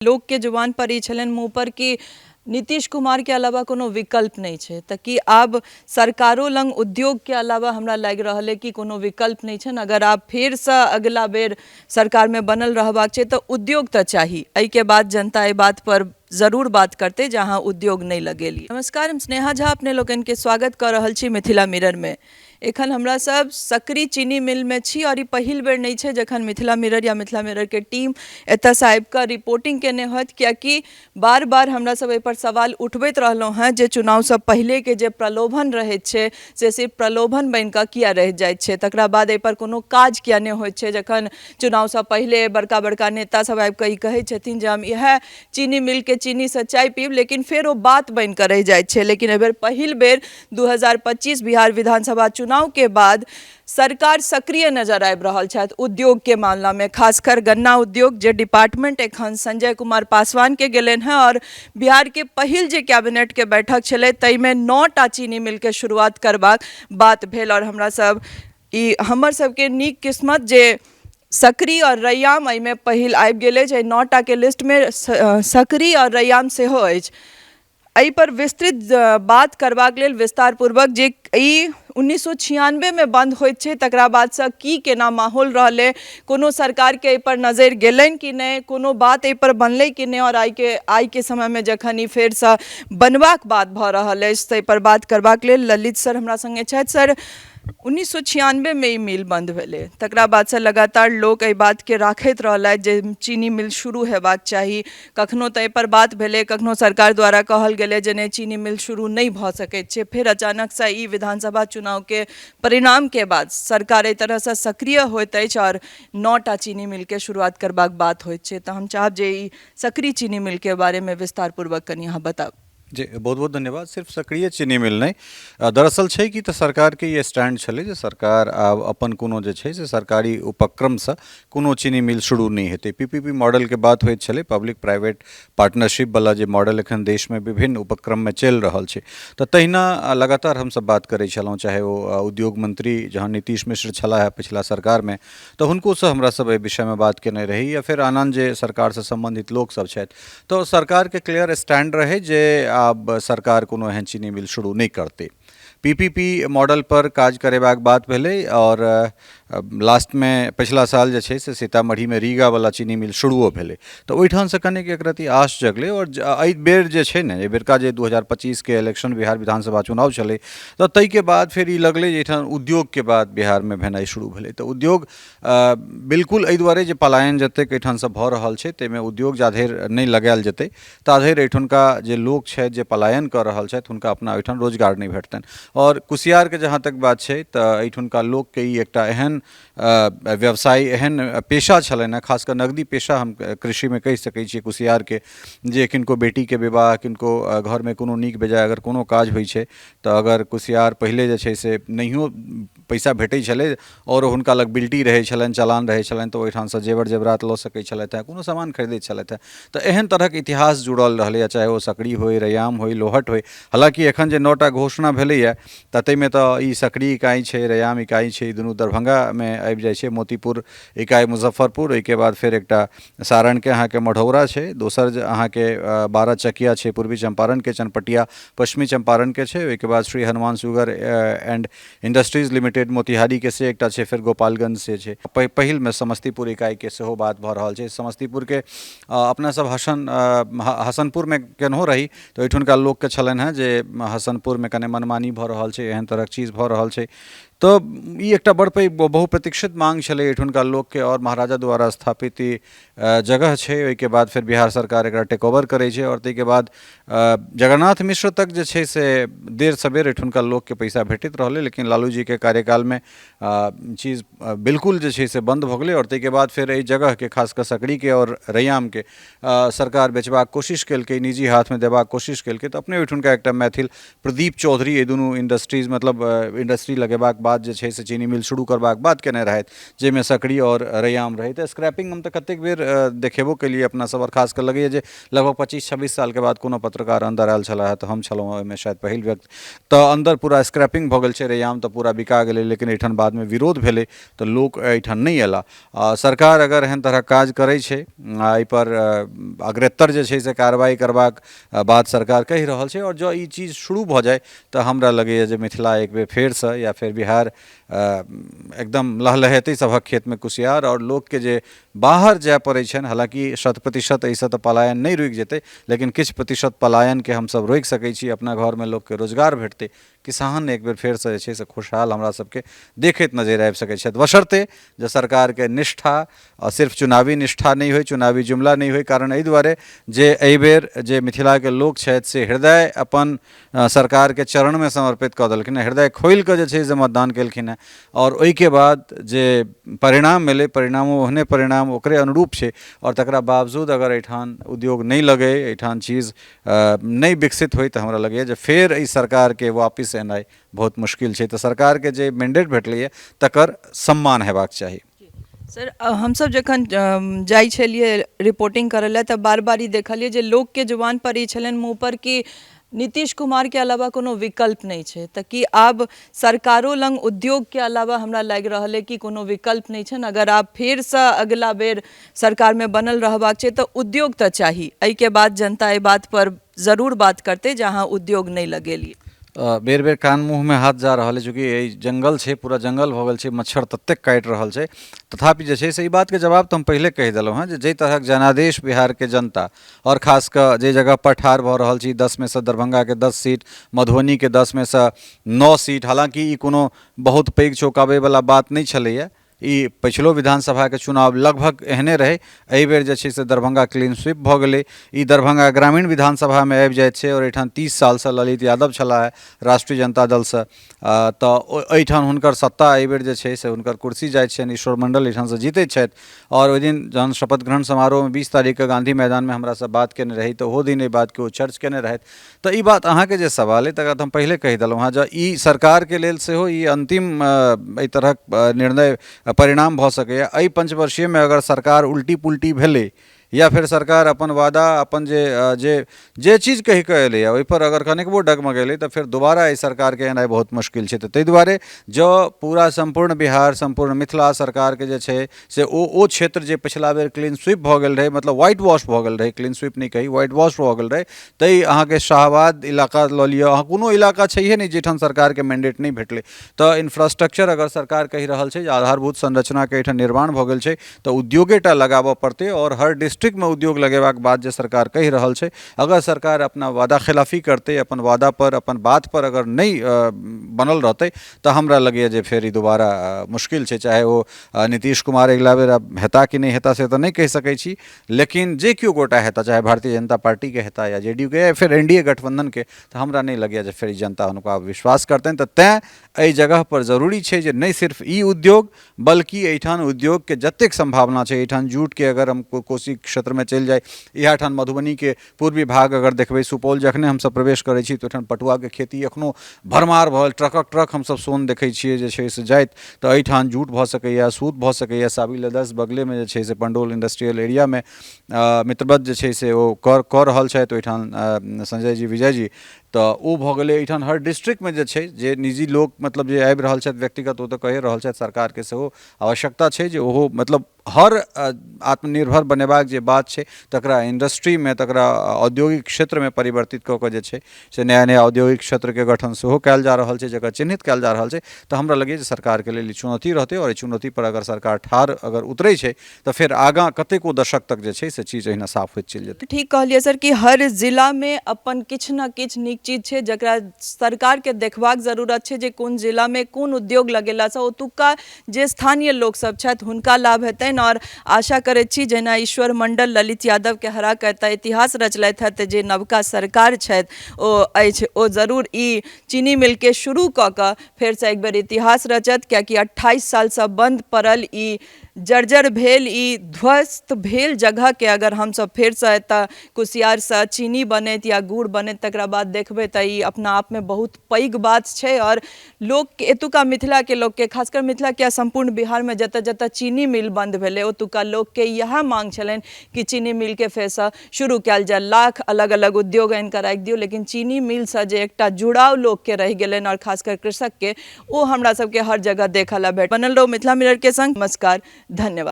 लोकके जुबान पर ई छलनि मुँह पर कि नीतीश कुमारके अलावा कोनो विकल्प नहि छै। तऽ की आब सरकारो लग उद्योगके अलावा हमरा लागि रहल अइ कि कोनो विकल्प नहि छनि? अगर आब फेरसँ अगिला बेर सरकारमे बनल रहबाक छै तऽ उद्योग तऽ चाही। एहिके बाद जनता एहि बात पर जरूर बात करतै जे अहाँ उद्योग नहि लगेलियै। नमस्कार, हम स्नेहा झा अपने लोकनिके स्वागत कऽ रहल छी मिथिला मिररमे। एखन हमरा सब सकरी चीनी मिलमे छी आओर ई पहिल बेर नहि छै जखन मिथिला मिरर या मिथिला मिररके टीम एतऽसँ आबिकऽ रिपोर्टिंग केने होत, कियाकि बार बार हमरा सब एहिपर सवाल उठबैत रहलहुँ हेँ जे चुनावसँ पहिलेके जे प्रलोभन रहैत छै से सिर्फ प्रलोभन बनिकऽ किया रहि जाइत छै, तकरा बाद एहिपर कोनो काज किया नहि होइत छै। जखन चुनावसँ पहिले बड़का बड़का नेता सब आबिकऽ ई कहै छथिन जे हम इएह चीनी मिलके चीनीसँ चाय पीब, लेकिन फेर ओ बात बनिकऽ रहि जाइत छै। लेकिन एहिबेर पहिल बेर 2025 बिहार विधानसभा चुनाव के बाद सरकार सक्रिय नजर आबि रहल छथि उद्योग के मामला में, खासकर गन्ना उद्योग जे डिपार्टमेंट एखन संजय कुमार पासवान के गेलनि हेँ। और बिहार के पहिल जे कैबिनेट के बैठक छलै ताहिमे 9टा चीनी मिल के शुरुआत करबाक बात भेल। और हमरा सब ई हमर सबके नीक किस्मत जे सकरी और रैयाम एहिमे पहिल आबि गेल अछि। एहि 9टा के लिस्टमे सकरी और रैयाम सेहो अछि। एहि पर विस्तृत बात करबाक लेल विस्तारपूर्वक जे ई 1996 मे बंद होइत छै तकरा बादसँ की केना माहौल रहलै, कोनो सरकारके एहिपर नजरि गेलनि कि नहि, कोनो बात एहिपर बनलै कि नहि, आओर आइके समयमे जखन ई फेरसँ बनबाक बात भऽ रहल अछि ताहिपर बात करबाक लेल ललित सर हमरा सङ्गे छथि। सर, 1996 मे ई मिल बन्द भेलै, तकरा बादसँ लगातार लोक एहि बातके राखैत रहलथि जे चीनी मिल शुरू हेबाक चाही। कखनो तऽ एहिपर बात भेलै, कखनो सरकार द्वारा कहल गेलै जे नहि, चीनी मिल शुरू नहि भऽ सकैत छै। फेर अचानकसँ ई विधानसभा चुनावके परिणामके बाद सरकार एहि तरहसँ सक्रिय होइत अछि आओर 9टा चीनी मिलके शुरुआत करबाक बात होइत छै। तऽ हम चाहब जे ई सकरी चीनी मिलके बारेमे विस्तारपूर्वक कनि अहाँ बताउ। जी, बहुत बहुत धन्यवाद। सिर्फ सक्रिय चीनी मिल नहि, दरअसल छै कि तऽ सरकारके ई स्टैंड छलै जे सरकार आब अपन कोनो जे छै से सरकारी उपक्रमसँ कोनो चीनी मिल शुरू नहि हेतै। पीपीपी मॉडलके बात होइत छलै, पब्लिक प्राइवेट पार्टनरशिपवला जे मॉडल एखन देशमे विभिन्न उपक्रममे चलि रहल छै, तऽ तहिना लगातार हमसब बात करै छलहुँ, चाहे ओ उद्योग मंत्री जहन नीतीश मिश्र छलाह हे पछिला सरकारमे तऽ हुनकोसँ हमरा सब एहि विषयमे बात केने रही, या फेर आन आन जे सरकारसँ सम्बन्धित लोकसब छथि, तऽ सरकारके क्लियर स्टैंड रहै जे आब सरकार कोनो एहन चीनी मिल शुरू नहि करतै। पीपीपी मॉडल पर काज करेबाक बात भेलै आओर लास्टमे पछिला साल जे छै से सीतामढ़ीमे रीगावला चीनी मिल शुरुओ भेलै, तऽ ओहिठामसँ कनिक एक रत्ती आश जगलै। आओर एहि बेर जे छै ने, एहि बेरका जे 2025के इलेक्शन बिहार विधानसभा चुनाव छलै, तऽ ताहिके बाद फेर ई लगलै जे एहिठाम उद्योगके बात बिहारमे भेनाइ शुरू भेलै। तऽ उद्योग बिल्कुल एहि दुआरे जे पलायन जतेक एहिठामसँ भऽ रहल छै ताहिमे उद्योग जाधरि नहि लगायल जेतै ताधरि एहिठुनका जे लोक छथि जे पलायन कऽ रहल छथि हुनका अपना ओहिठाम रोजगार नहि भेटतनि। आओर कुसियारके जहाँ तक बात छै तऽ एहिठुनका लोकके ई एकटा एहन व्यवसाय, एहन पेशा छलनि हेँ, खास कऽ नगदी पेशा हम कृषिमे कहि सकै छियै कुसियारके, जे किनको बेटीके विवाह, किनको घरमे कोनो नीक बेजाय अगर कोनो काज होइ छै तऽ अगर कुसियार पहिले जे छै से नहियो पैसा भेटै छलै आओर हुनका लग बिल्टी रहै छलनि, चलान रहै छलनि, तऽ ओहिठामसँ जेवर जेवरात लऽ सकै छलथि हेँ, कोनो सामान खरीदै छलथि हेँ। तऽ एहन तरहक इतिहास जुड़ल रहलैए, चाहे ओ सकरी होइ, रैयाम होइ, लोहट होइ। हालाँकि एखन जे 9टा घोषणा भेलैए तऽ ताहिमे तऽ ई सकरी इकाइ छै, रैयाम इकाइ छै, ई दुनू दरभंगामे आबि जाइ छै, मोतीपुर इकाइ मुजफ्फरपुर, ओहिके बाद फेर एकटा सारणके अहाँके मढ़ौरा छै, दोसर जे अहाँके 12 चकिया छै पूर्वी चम्पारणके, चनपटिया पश्चिमी चम्पारणके छै, ओहिके बाद Shri Hanuman sugar and industries limited मोतिहारीके से एकटा छै, फेर गोपालगंज से छै। पहिलमे समस्तीपुर इकाइके सेहो बात भऽ रहल छै। समस्तीपुरके अपना सब हसनपुरमे केनहो रही तऽ ओहिठुनका लोकके छलनि हेँ जे हसनपुरमे कने मनमानी भऽ रहल छै, एहन तरहक चीज भऽ रहल छै। तऽ ई एकटा बड़ पैघ बहुप्रतीक्षित माँग छलै एहिठुनका लोकके आओर महाराजा द्वारा स्थापित ई जगह छै। ओहिके बाद फेर बिहार सरकार एकरा टेक ओवर करै छै आओर ताहिके बाद जगन्नाथ मिश्र तक जे छै से देर सबेर एहिठुनका लोकके पैसा भेटैत रहलै, लेकिन लालू जीके कार्यकालमे चीज बिल्कुल जे छै से बन्द भऽ गेलै। आओर ताहिके बाद फेर एहि जगहके खास कऽ सकरीके आओर रैयामके सरकार बेचबाक कोशिश केलकै, निजी हाथमे देबाक कोशिश केलकै, तऽ अपने ओहिठुनका एकटा मैथिल प्रदीप चौधरी एहि दुनू इंडस्ट्रीज मतलब इंडस्ट्री लगेबाक बात बाद जे छै से चीनी मिल शुरू करबाक बात केने रहथि, जाहिमे सकरी आओर रैयाम रहै। तऽ स्क्रैपिंग हम तऽ कतेक बेर देखेबो केलियै अपना सब, आओर खास कऽ लगैए जे लगभग 25-26 सालके बाद कोनो पत्रकार अन्दर आयल छलाह तऽ हम छलहुँ ओहिमे शायद पहिल व्यक्ति। तऽ अन्दर पूरा स्क्रैपिंग भऽ गेल छै, रैयाम तऽ पूरा बिका गेलै, लेकिन एहिठाम बादमे विरोध भेलै तऽ लोक एहिठाम नहि अयला। आ सरकार अगर एहन तरहक काज करै छै, एहिपर अग्रेतर जे छै से कार्रवाइ करबाक बात सरकार कहि रहल छै, आओर जँ ई चीज शुरू भऽ जाय तऽ हमरा लगैए जे मिथिला एक बेर फेरसँ या फेर बिहार एकदम लहलहेतै सभक खेतमे कुसियार, आओर लोकके जे बाहर जाय पड़ै छनि, हालाँकि 100% एहिसँ तऽ पलायन नहि रुकि जेतै, लेकिन किछु प्रतिशत पलायनके हमसभ रोकि सकै छी। अपना घरमे लोकके रोजगार भेटतै, किसान एक बेर फेरसँ जे छै से खुशहाल हमरा सबके देखैत नजरि आबि सकै छथि, बशर्ते जे सरकारके निष्ठा आ सिर्फ चुनावी निष्ठा नहि होइ, चुनावी जुमला नहि होइ। कारण एहि दुआरे जे एहिबेर जे मिथिलाके लोक छथि से हृदय अपन सरकारके चरणमे समर्पित कऽ देलखिन हँ, हृदय खोलि कऽ जे छै से मतदान केलखिन हँ, आओर ओहिके बाद जे परिणाम एलै, परिणामो ओहने परिणाम ओकरे अनुरूप छै। आओर तकरा बावजूद अगर एहिठाम उद्योग नहि लगै, एहिठाम चीज नहि विकसित होइ, तऽ हमरा लगैए जे फेर एहि सरकारके वापिस एनाइ बहुत मुश्किल छै। तऽ सरकारके जे मैंडेट भेटलैए तकर सम्मान हेबाक चाही। सर, हमसब जखन जाइ छलियै रिपोर्टिंग करै लए तऽ बार बार ई देखलियै जे लोकके जुबान पर ई छलनि मुँह पर कि नीतीश कुमारके अलावा कोनो विकल्प नहि छै। तऽ की आब सरकारो लग उद्योगके अलावा हमरा लागि रहल अइ कि कोनो विकल्प नहि छनि? अगर आब फेरसँ अगिला बेर सरकारमे बनल रहबाक छै तऽ उद्योग तऽ चाही। एहिके बाद जनता एहि बात पर जरूर बात करतै जे अहाँ उद्योग नहि लगेलियै। बेर बेर कान मुँहमे हाथ जा रहल अछि, चूँकि एहि जङ्गल छै, पूरा जङ्गल भऽ गेल छै, मच्छर ततेक काटि रहल छै। तथापि जे छै से ई बातके जवाब तऽ हम पहिले कहि देलहुँ हेँ जे जाहि तरहक जनादेश बिहारके जनता आओर खास कऽ जे जगहपर ठाढ़ भऽ रहल छी, 10मे सँ दरभंगाके 10 सीट, मधुबनीके 10मे सँ 9 सीट, हालाँकि ई कोनो बहुत पैघ चौंकाबैवला बात नहि छलैए, ई पछिलो विधानसभाके चुनाव लगभग एहने रहै। एहिबेर जे छै से दरभंगा क्लीन स्वीप भऽ गेलै। ई दरभंगा ग्रामीण विधानसभामे आबि जाइत छै, आओर एहिठाम 30 सालसँ ललित यादव छलाह राष्ट्रीय जनता दलसँ, तऽ एहिठाम हुनकर सत्ता एहिबेर जे छै से हुनकर कुर्सी जाइत छनि, ईश्वर मण्डल एहिठामसँ जीतैत छथि। आओर ओहि दिन जहन शपथ ग्रहण समारोहमे 20 तारीखके गाँधी मैदानमे हमरासँ बात केने रही तऽ ओहो दिन एहि बातके ओ चर्च केने रहथि। तऽ ई बात अहाँके जे सवाल अइ तकरा तऽ हम पहिले कहि देलहुँ हेँ, जँ ई सरकारके लेल सेहो ई अन्तिम एहि तरहक निर्णय परिणाम भऽ सकैए। एहि पञ्चवर्षीयमे अगर सरकार उल्टी पुल्टी भेलै या फेर सरकार अपन वादा अपन जे जे जे चीज कहि कऽ एलैए ओहिपर अगर कनिकबो डगमगेलै तऽ फेर दोबारा एहि सरकारके एनाइ बहुत मुश्किल छै। तऽ ताहि दुआरे जँ पूरा सम्पूर्ण बिहार, सम्पूर्ण मिथिला सरकारके जे छै से ओ क्षेत्र जे पछिला बेर क्लीन स्वीप भऽ गेल रहै, मतलब व्हाइट वॉश भऽ गेल रहै, क्लीन स्वीप नहि कही, व्हाइट वॉश भऽ गेल रहै, ताहि अहाँके शाहबाद इलाका लऽ लिअ, अहाँ कोनो इलाका छैहे नहि जाहिठाम सरकारके मैंडेट नहि भेटलै। तऽ इन्फ्रास्ट्रक्चर अगर सरकार कहि रहल छै जे आधारभूत संरचनाके एहिठाम निर्माण भऽ गेल छै तऽ उद्योगे टा लगाबऽ पड़तै, आओर हर डिस्ट्रिक्टमे उद्योग लगेबाक बात जे सरकार कहि रहल छै, अगर सरकार अपना वादा खिलाफी करतै, अपन वादापर अपन बातपर अगर नहि बनल रहतै तऽ हमरा लगैए जे फेर ई दोबारा मुश्किल छै। चाहे ओ नीतीश कुमार अगिला बेर आब हेता कि नहि हेता से तऽ नहि कहि सकै छी, लेकिन जे केओ गोटा हेता, चाहे भारतीय जनता पार्टीके हेता या जे डी यू के या फेर एन डी ए गठबन्धनके, तऽ हमरा नहि लगैए जे फेर ई जनता हुनका विश्वास करतनि। तऽ तैँ एहि जगहपर जरूरी छै जे नहि सिर्फ ई उद्योग बल्कि एहिठाम उद्योगके जतेक सम्भावना छै, एहिठाम जूटके अगर हम कोसी क्षेत्रमे चलि जाइ, इएह ठाम मधुबनीके पूर्वी भाग अगर देखबै, सुपौल जखने हमसब प्रवेश करै छी तऽ ओहिठाम पटुआके खेती एखनो भरमार भऽ ट्रकक ट्रक हमसब सोन देखै छियै जे छै से जाइत, तऽ एहिठाम जूट भऽ सकैए, सूत भऽ सकैए। साबी लेदर्स बगलेमे जे छै से पंडौल इंडस्ट्रियल एरियामे मित्रवत जे छै से ओ कऽ रहल छथि ओहिठाम संजय जी, विजय जी, तऽ ओ भऽ गेलै। एहिठाम हर डिस्ट्रिक्टमे जे छै जे निजी लोक मतलब जे आबि रहल छथि व्यक्तिगत ओ तऽ कए रहल छथि, सरकारके सेहो आवश्यकता छै जे ओहो मतलब हर आत्मनिर्भर बनेबाक जे बात छै तकरा इंडस्ट्रीमे, तकरा औद्योगिक क्षेत्रमे परिवर्तित कऽ कऽ जे छै से नया नया औद्योगिक क्षेत्रके गठन सेहो कयल जा रहल छै, जकर चिन्हित कयल जा रहल छै। तऽ हमरा लगैए जे सरकारके लेल ई चुनौती रहतै, आओर एहि चुनौतीपर अगर सरकार ठाढ़ अगर उतरै छै तऽ फेर आगाँ कतेको दशक तक जे छै से चीज एहिना साफ होइत चलि जेतै। ठीक कहलियै सर कि हर जिलामे अपन किछु ने किछु नीक चीज छै जकरा सरकारके देखबाक जरूरत छै जे कोन जिलामे कोन उद्योग लगेलासँ ओतुका जे स्थानीय लोकसभ छथि हुनका लाभ हेतनि। आओर आशा करैत छी जहिना ईश्वर मण्डल ललित यादवके हरा कऽ एतऽ इतिहास रचलथि हँ, तऽ जे नवका सरकार छथि ओ अछि ओ जरूर ई चीनी मिलके शुरू कऽ कऽ फेरसँ एक बेर इतिहास रचत, कियाकि 28 सालसँ बन्द पड़ल ई जर्जर भेल ई ध्वस्त भेल जगहके अगर हमसब फेरसँ एतऽ कुसियारसँ चीनी बनैत या गुड़ बनैत तकरा बाद देखबै तऽ ई अपना आपमे बहुत पैघ बात छै। आओर लोक एतुका मिथिलाके लोकके, खासकर मिथिलाके आ सम्पूर्ण बिहारमे जतऽ जतऽ चीनी मिल बन्द भेलै ओतुका लोकके इएह मांग छलनि कि चीनी मिलके फेरसँ शुरू कयल जाय। लाख अलग अलग उद्योग आनिकऽ राखि दियौ, लेकिन चीनी मिलसँ जे एकटा जुड़ाव लोकके रहि गेलनि और खासकर कृषकके, ओ हमरा सबके हर जगह देखऽ ला भेट। बनल रहू मिथिला मिररके संग। नमस्कार, धन्यवाद।